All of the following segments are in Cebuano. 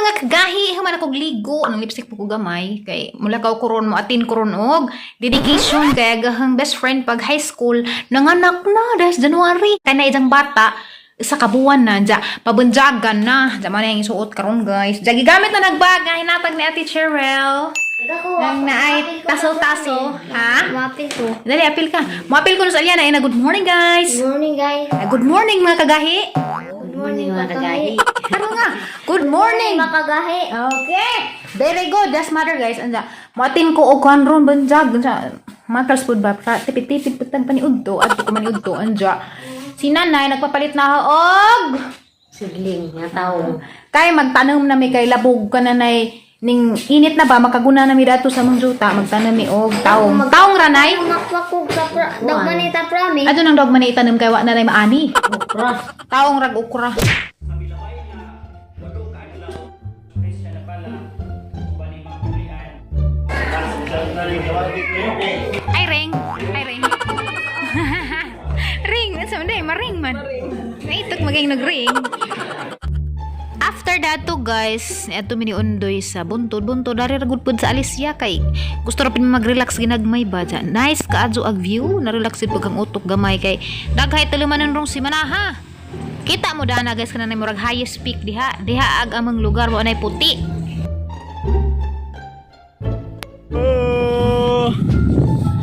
Mga kagahi, human akong ligo. Anong lipstick po ko gamay? Kay mula ka ko ron mo atin ko ron og dedication kay agahang best friend pag high school nanganak na das January. Kay na isang bata sa kabuan na dya pabunjagan na dya man ang isuot karon, guys. Dya gigamit na nagbaga hinatag ni Ate Cheryl. Nang naay taso-taso, ha? Mapil ko. Dali, apil ka. Moapil ko na sa Aliana. Ay na, good morning, guys. Good morning, guys. Ah, good morning, mga kagahi. Good morning, mga kagahi. Ano nga? Good morning. Mga kagahi. Okay. Very good. That's mother, guys. Anja, moatin ko og kuan ron banjag. Unsa matters food ba? Tipid-tipid putang paniudto. Adto ko maniudto anja. Si nanay nagpapalit na og Sigling nga tao. kay magtanom na mi kay labog ka nanay ning init na ba makaguna na mi dato sa mong juta magtanom mi og taong. Taong ranay. Makwakog sa pra... Dagmanita prami. Adto nang dog man itanom kay wa na nay maani. Okra. Taong rag okra. Ay, ring. Ay, ring. Ring. Ano man day? Maring man. Naitok maging nag-ring. After that to, guys, ato mi ni Undoy sa buntod buntod dari ra gud pud sa Alicia kay gusto ra pud mag-relax ginagmay ba dyan. Nice kaadyo ag view, na-relax pud kang utok gamay kay daghay tulumanon rong si Manaha. Kita mo dana, guys, kanang murag highest peak diha. Diha ag among lugar wa nay puti. Oh,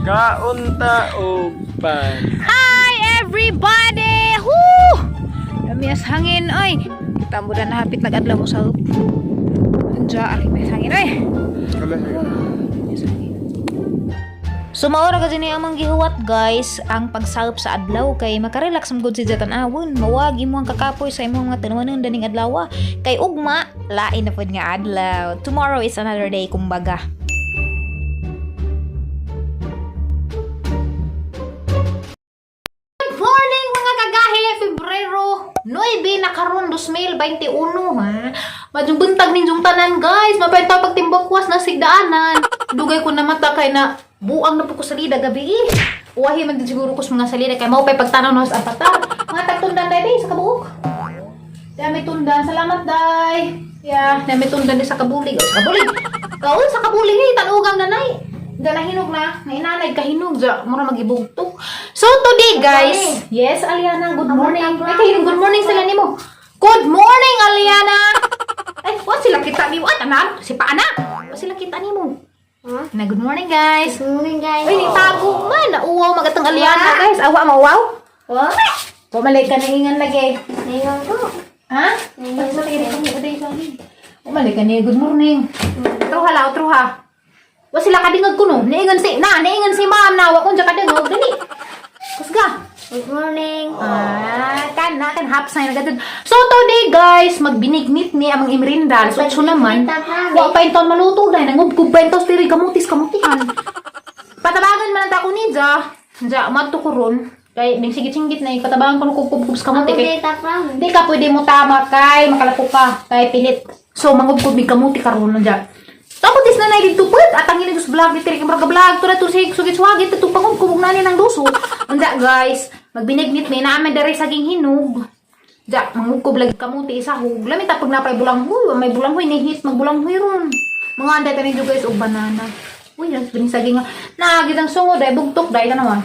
kaunta og pan. Hi, everybody! Woo! Dami as hangin oy. Kita mo dana hapit nag-adlaw mo sa Anja, ari may hangin oy. Dami as hangin. So maura kasi ni amang gihuwat, guys, ang pagsawop sa adlaw kay makarelax man gud si tan-awon. Mawag imo ang kakapoy sa imong mga tanuanon daning adlaw kay ugma lain na pud nga adlaw. Tomorrow is another day kumbaga. Good morning, mga kagahi! Pebrero 9 na karon 2021, ha. Madyong buntag ninyong tanan, guys. Mapenta pagtimbakwas na sigdaanan. Dugay ko na mata kay na buang na po ko salida gabi eh. Uwahi man din siguro ko sa mga salida kay mao pay pagtanaw na sa apatar. Mga tagtundan day bay sa kabuok. Dami tundan. Salamat, day. Yeah, dami tundan di sa kabulig. Oh, sa kabulig. Kaon sa kabulig eh, tanugang nanay. Ga nahinog na, nainanay kahinog ja, mura magibugtok. So today, guys, yes, Aliana, good morning. Ay, kahinog, good morning sila nimo. Good morning, Aliana. Ay, wa sila kita nimo. Ay, tanan, si paana. Wa sila kita nimo. Huh? Na good morning, guys. Good morning, guys. Uy, nitago man. Nauwaw magatong Aliana, guys. Awa mauwaw. What? Pumalay ka naingan lagi. Ngayon ko. Ha? Umalik ka niya. Good morning. Truha la, truha. Wa sila kadingag kuno. Niingan si na, niingan si ma'am na wa kun kadingag dali. Kusga. Good morning. Ah, kan na kan haps na nagadud. So today, guys, magbinignit ni amang imrindal. So so naman. Wa pa inton maluto dai nangubkub pa inton diri kamutis kamutihan. Patabangan man ang dako ni Ja. Ja, madto ko ron. Kay ning sigit-singgit na patabangan ko no kubkub sa kamuti Ako kay data prami. hindi ka pwede mo tama kay makalako ka kay pilit. So mangubkob mi kamuti karon na dyan. Tapos is na na dito pud at ang sa vlog dito kay murag vlog to na to sig sugit swagit to pangubkob na ni ng duso. Unja, guys, magbinignit mi naaman dere saging hinog. Ja, mangubkob lagi kamuti isa hug. Lami ta pag napay bulanghoy, may bulanghoy ni hit magbulanghoy ron. Mga anday tanin guys og banana. Uy, ang bining saging nga. Naagit ang sungo dai bugtok dai tanawa.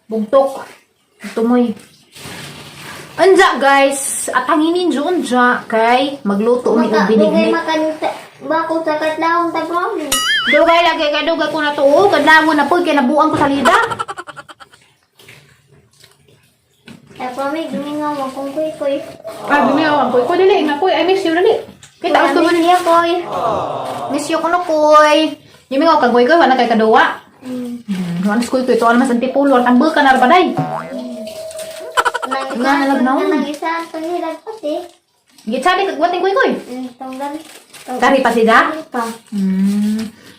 Bugtok. Tumoy. Anja, guys, at hanginin ninyo unja kay magluto mi og Maka, dugay binignit. makan bako sa katlawong ta prami. Dugay lagi kay dugay ko na tuo, kadlawon na pud kay nabuang ko sa lida. Ta prami gimingaw mo kung kuy kuy. Ay, gumiyaw ko. Ko dali na koy, I miss you dali. Kita gusto mo ni niya koy. Miss you ko no koy. Yumingaw ka koy koy wala kay kaduwa. Wala school ko ito alam mas antipulo, tambal ka na ra baday. Nang Nga, isa, nalagnaw. nang isa, tanghilag pati. Gitsabi kag wating koy koy. Tunggal. Dari pa sila? Pa.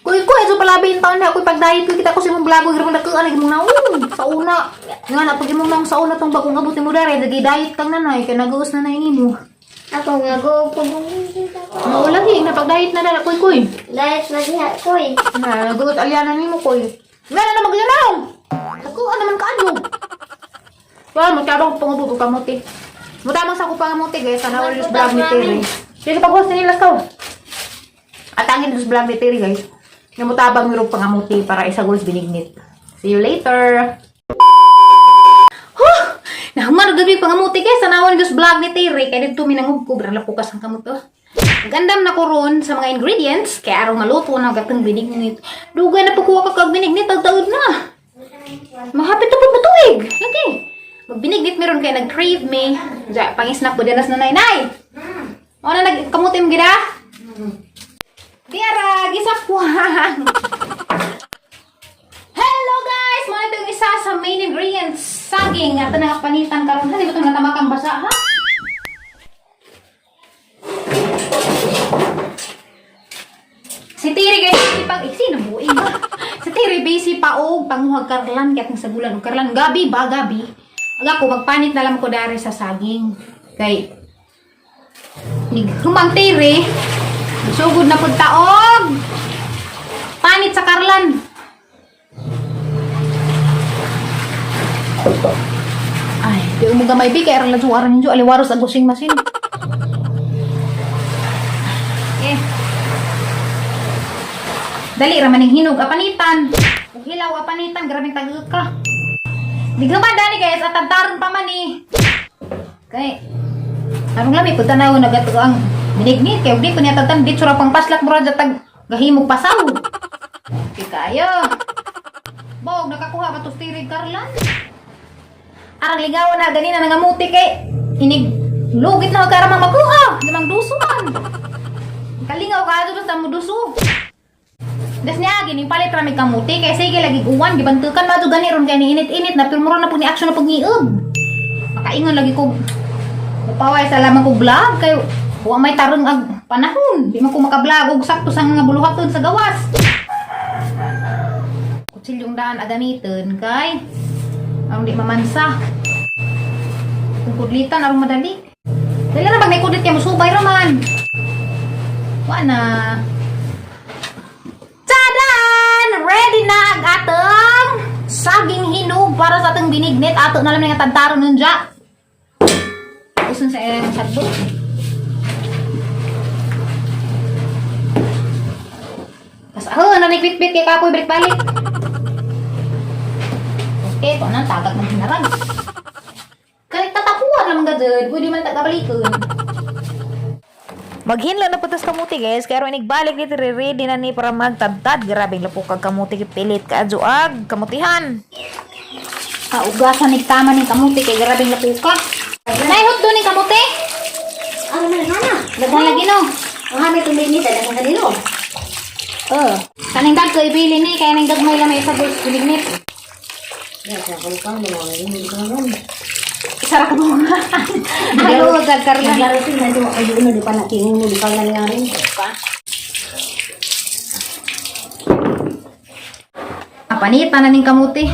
Kuy kuy, so palabi in taon na ako'y pag-diet ko kita ko sa imong vlog grabang dakuan lagi mong naong sa una. Nga na pag imong naong sa una tong bagong abot nimo dere, nagi diet kang nanay kay nagaus na nay nimo. Ako nga go pag Mao lagi na pag-diet na dara kuy kuy. Diet na diha koy. Na nagaus alyana nimo kuy. Nga na naman naong. Dakuan naman kaadyo. Wala mo tabang pangubog og kamote. Mutamang sa ko pangamote, guys, sana wala vlog ni Terry. Sige, pagwas nila ka. At ang indus vlog ni Terry, guys. Namutabang mirong pangamuti para isagulos binignit. See you later! Huh! Nahuman gabi pangamuti guys. Tanawan guys vlog ni Terry. Kaya dito minangub ko. Brala pukas ang kamuto. Gandam na ko ron sa mga ingredients. Kaya araw maluto na gatang binignit. Dugay na pagkuha ka kag binignit. Tagtaod na. Mahapit na po matuig. Lagi. Magbinignit meron kay nag-crave me. Ja, pangisnak ko dinas na nay-nay. O na nagkamuti mo gida? Diara, gisapwang. Hello guys! Mga ito yung isa sa main ingredients, saging. At nga panitan karon ha, di ba ito natamakang basa ha? Si Tiri guys, busy pag eh, sino buing ba? Si Tiri busy pa og panguhag karlan kaya sa gulan og karlan gabi ba gabi. Aga ko magpanit na lang ko dari sa saging. Kay nig humang Tiri, sugod na pud taog. Panit sa karlan. Ay, di mo gamay bi kay aron lang aron ninyo aliwaros ang gusing masin. Eh. Dali ra man ning hinog apanitan. Ug hilaw apanitan, grabeng tagig ka. Di gaman dani guys, at tagtaron pa man ni. Kay arong lami pud tanaw nagato ang binignit kay ug di ko niya tagtan di tsura pang paslak mura tag gahimog pasaw. Di kayo. Bog nakakuha ba to tirig karlan? Arang ligaw na ganina nangamuti kay inig lugit na kara makuha limang duso man. Kalingaw ka ato basta mo duso. Des niya gini palit ra mig kamuti kay sige lagi uwan gibantukan madto gani ron kay ni init-init na pero mura na pud ni action na pud ngiub. Makaingon lagi ko mupaway sa lamang ko vlog kay wa may tarong ag panahon. Di man ko maka-vlog og sakto sa nga buluhaton sa gawas. Kutsilyong daan agamiton kay ang di mamansa. Kung kudlitan, arong madali. Dali na pag may kudlit kay musubay raman. Wa na. Tadan! Ready na ang atong saging hinog para sa atong binignit. Ato na lang nga tagtaron nun dya. Usun sa iyang sagbo. Kas, oh, nanikbit-bit kay kapoy balik-balik. Okay, ito na, tagag ng hinarag. Kahit tatapuan naman gadud, pwede man tagabalikon. Maghinlo na putas kamuti guys, kaya ron igbalik dito ready na ni para magtadtad. Grabing lapukag kamuti pilit ka adjuag kamutihan. Kaugasan ni tama ni kamuti kay grabing lapuka. Naihot doon ni kamuti. Ang nana. Daghan lagi no. Ang hami tuminit ay ang kanilo. Oh. Kaning dag ko ibili ni kay ning gagmay lang may isa binignit. Ya, sa kulpang mo hindi ko ron. Isa ra ka mo. Halo gag karlan. Naglaro sin na ito ay uno di pa na tingin mo di pa na nga rin. Apanita na ning kamuti.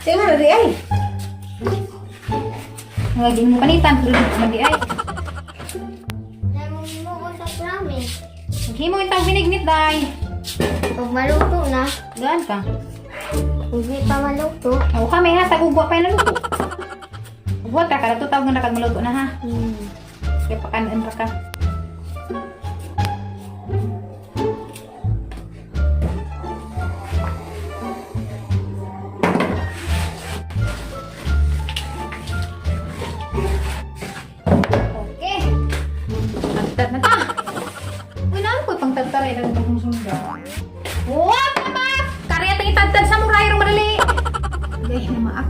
Sino na di ay? Nga gin mo panitan pero di man di ay. Dahil mo ko sa promise. Maghimo intang binignit day. Pag maluto na, Gaan ka. hindi pa maluto. Ako kami ha, tagugwa pa yung naluto. Ugwa ka, kada tawag na kag maluto na ha. Kaya pakanan pa ka. Okay. Tagtad na ta. Uy, naan ko pang tagtaray na itong sunda. What the fuck? Kariya tang itagtad sa muray rong madali. Gay na maak.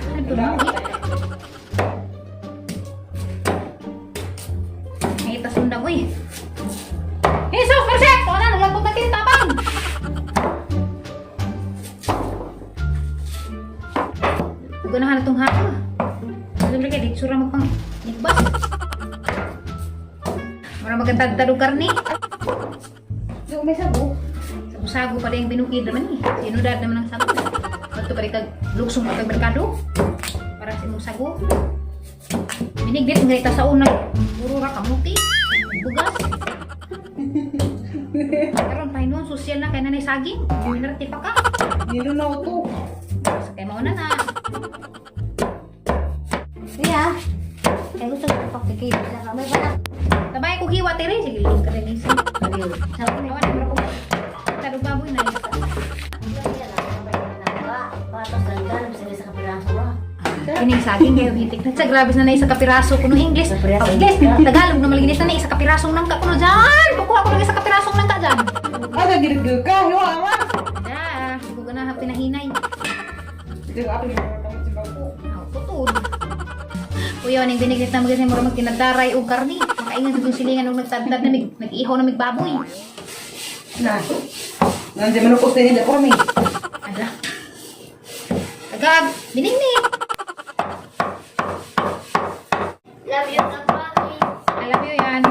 Ano to na? Ay, tasundang, uy. Jesus, Merced! Kung ano, nalagpot na tintabang! Gunahan na itong hapon. Siyempre kaya, di sura magpang igbas. Mura magkatagtad og karne. Di may sago. Sago-sago pa rin yung binukid naman eh. Sinudad naman ang sago. Bato pa rin kag luksong kag merkado. Para sa imong sago. Binigbit nga ita sa una. Puro ra kamuti. Bugas. Karon pa hinuon sosyal na kay nanay saging. Hindi na pa ka. Nilunaw to. Sa kay mauna na. Kuya, kaya gusto ko pakikita sa kamay pa na. Tabay ko hiwa tiri sige link ka rin isa. Sabi Awan na ko. Tadog baboy na. Kining saging kayo hitik na sa grabe na na isa kapiraso kuno English. Oh, English, Tagalog na maliginis na na isa kapirasong nangka kuno dyan. Kukuha ko ng isa kapirasong nangka dyan. Ada girgil ka, hiwa ama. Da, ko ganahan pinahinay. Dito ako yung mga kamot sa bangko. Aw, putod. Kuya, ning binignit na magasin mo mag tinadaray og karni. Makaingan sa kong silingan og nagtadtad na mig nag-ihaw na mig baboy. Na. Nandiyan manukos na nila kami. Ada. Tagag, binignit. Love you, kapatid. I love you yan.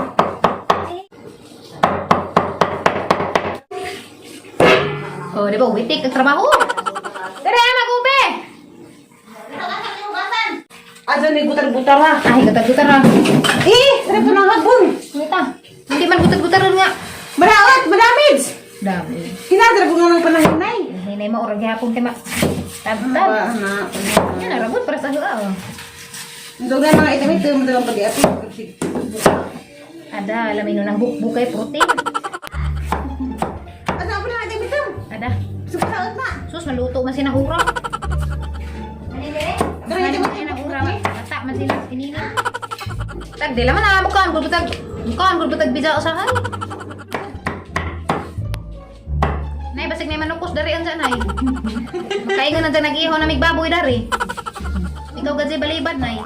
Oh, di ba? Witik ang trabaho. Tara, mag-ube! Ada may gutar-gutar ha. Ay, gutad-gutar ha. Eh, sarap ito ng hagpon. Ngita. Hindi man gutad-gutar nga. Maraot, madamage. Dami. Kinadara ko nga ng panahinay. Hinay mo, orag gihapon kay ma. Tab-tab. Na. Yan, narabot para sa hua. Oh. Ang na mga itam ito, madalang pag-iati. Ada, alamin nun ang bukbukay protein. Asa ako na itam ito? Ada. Sukaot na. Sus, maluto man sinahura. Dara itam ito. Sinahura, mata man sila sinina. Tag, di laman na, mukaan, gulbutag. Mukaan, gulbutag bija usahay. Nay, basig may manukos dari ang nay. Makaingon na dyan nag-ihaw na migbaboy dari. Ikaw gadzi balibad, nay.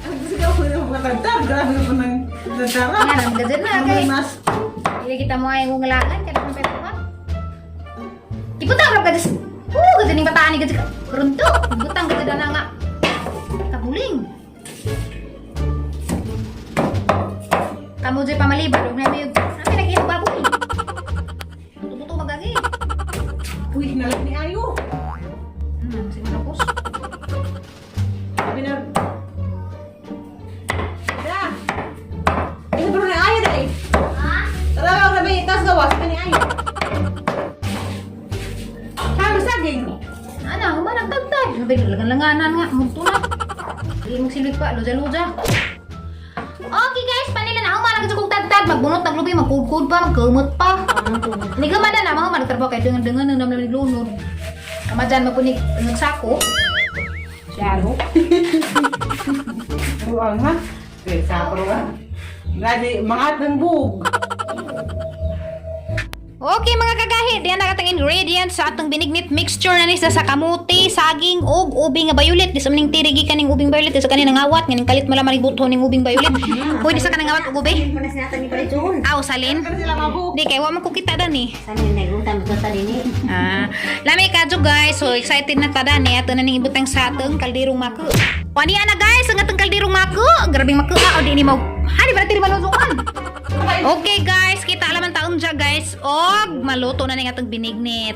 Ang gusto ko ng mga tagtag. Grabe ko ng tagtara. Nga, nang gadzi na, kay. Mas. Hindi kita mo ay ngunglagan, kaya kung pepuha. Ibutang rap gadzi. Gadzi ning bataan ni gadzi. Runto, butang gadzi dana nga. Kabuling. Kamu dyan pamalibad, huwag na may Saan nag-ihaw baboy? Tututo magagi. Uy, nalap ni Ayo. Sige manukos. Sabi na. Da. Ini bro ni Ayo dai. Ha? Tara wag na may tas gawas pa ni Ayo. Kamo saging. Ana, human ang tagtag. Sabi, langan-langanan nga. Munto na. Hindi mo silid pa. Luja-luja. Okay guys, panila na. Human ang kong tagtag. Magbunot, naglubi, magkudkud pa, magkumot pa. Hindi ka man na, mga managtrabaho kayo. Dengan-dengan, nang naman naglunod. Kama dyan, mapunig ng sako. Claro. Ruang ha? Eh, sa ruang. Lagi mga ng bug. Okay mga kagahi, diyan na katang ingredients sa atong binignit mixture na nisa sa kamuti, saging ug ubi nga violet. Di sa maning tirigi kaning ubing violet, di sa kaning nangawat, nganing kalit mo lamang buto ning ubing violet. Hoy, di sa kanang ngawat ug ubi. Muna sinatan ni Paritun. Aw, salin. Ano sila mabu? Di kay wa man ko kita dan eh. Sana yung nagutan mo sa dini. Ah, lami kadyo guys. So excited na ta dani ato na ning ibutang sa atong kaldirong mako. Wani ana guys, ang atong kaldirong mako. Grabing mako ah, o di ni mo. Hani ba diri malutuan? Okay guys, kita alaman taon dya guys. Og maluto na ning atong binignit.